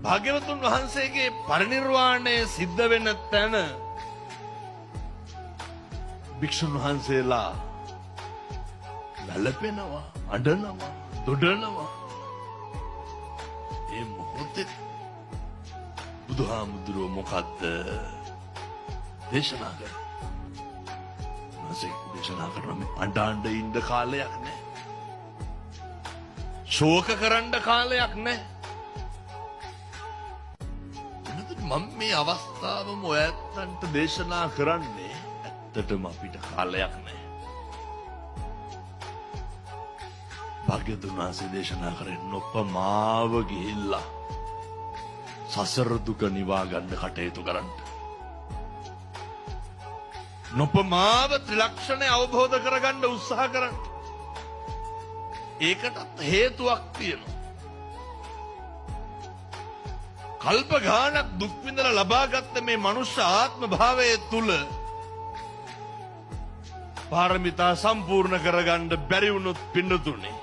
භාග්‍යවතුන් වහන්සේගේ පරිනිර්වාණය සිද්ධ වෙන තැන භික්ෂුන් වහන්සේලා වැළපෙනවා, අඬනවා, දොඩනවා. ඒ මොහොතේ බුදුහාමුදුරුවෝ මොකද්ද දේශනා කරන්නේ? උන්වහන්සේ දේශනා කරන මේ අඬ අඬ ඉන්න කාලයක් නෑ. ශෝක කරන්න කාලයක් නෑ. එනතුට මම මේ අවස්ථාවම ඔය ඇත්තන්ට දේශනා කරන්නේ ඇත්තටම අපිට කාලයක් නෑ. භාග්‍යවතුන් වහන්සේ දේශනා කරේ නොපමාව ගිහිල්ලා සසර දුක නිවා ගන්න කටයුතු කරන්න. නොපමාව ත්‍රිලක්ෂණය අවබෝධ කරගන්න උත්සාහ කරන්න. ඒකටත් හේතුවක් තියෙනවා. කල්ප ගාණක් දුක් විඳලා ලබාගත්ත මේ මනුෂ්‍ය ආත්ම භාවය තුල පාරමිතා සම්පූර්ණ කරගන්න බැරි වුණොත් පින්නතුනේ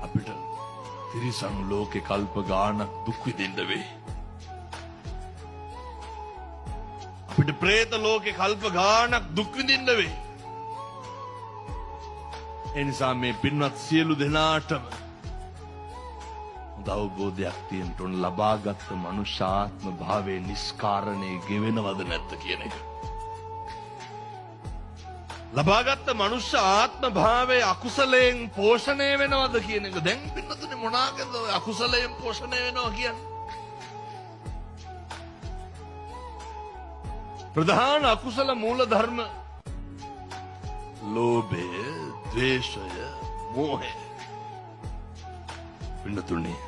අපිට තිරිසන් ලෝකේ කල්ප ගාණක් දුක් විඳින්න වෙයි. අපිට ප්‍රේත ලෝකේ කල්ප ගාණක් දුක් විඳින්න වෙයි. ඒ නිසා මේ පින්වත් සියලු දෙනාටම හොඳ අවබෝධයක් තියෙන්න ඕන ලබාගත් මනුෂ්‍යාත්ම භාවයේ නිස්කාරණේ ගෙවෙනවද නැද්ද කියන එක. ලබාගත් මනුෂ්‍ය ආත්ම භාවයේ අකුසලයෙන් පෝෂණය වෙනවද කියන එක. දැන් පින්නතුනේ මොනාකද ඔය අකුසලයෙන් පෝෂණය වෙනවා කියන්නේ? ප්‍රධාන අකුසල මූල ධර්ම ලෝභය, ද්වේෂය, මෝහය. පින්නතුනේ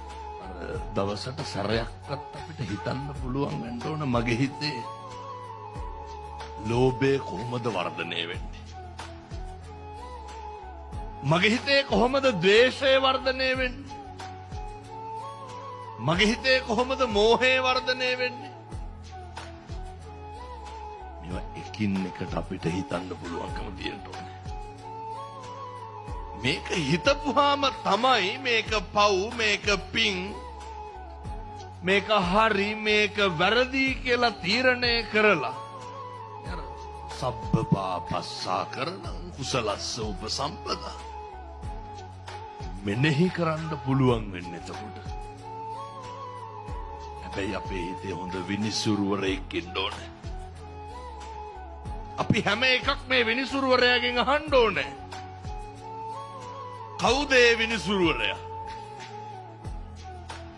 අර දවසට සැරයක්වත් අපිට හිතන්න පුළුවන් වෙන්න ඕන මගේ හිතේ ලෝභය කොහොමද වර්ධනය වෙන්නේ? මගේ හිතේ කොහොමද ද්වේෂය වර්ධනය වෙන්නේ? මගේ හිතේ කොහොමද මෝහය වර්ධනය වෙන්නේ? මේවා එකින් එකට අපිට හිතන්න පුළුවන්කම තියෙන්න ඕනේ. මේක හිතපුවාම තමයි මේක පව්, මේක පිං, මේක හරි, මේක වැරදි කියලා තීරණය කරලා සබ්බ පාපස්සා කරන කුසලස්ස උපසම්පදා මෙනෙහි කරන්න පුළුවන් වෙන්නේ එතකොට. හැබැයි අපේ හිතේ හොඳ විනිසුරුවරයෙක් ඉන්න ඕනේ. අපි හැම එකක් මේ විනිසුරුවරයාගෙන් අහන්න ඕනේ. කවුද ඒ විනිසුරුවරයා?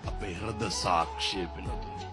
අපේ හෘද සාක්ෂිය පිනතුනි.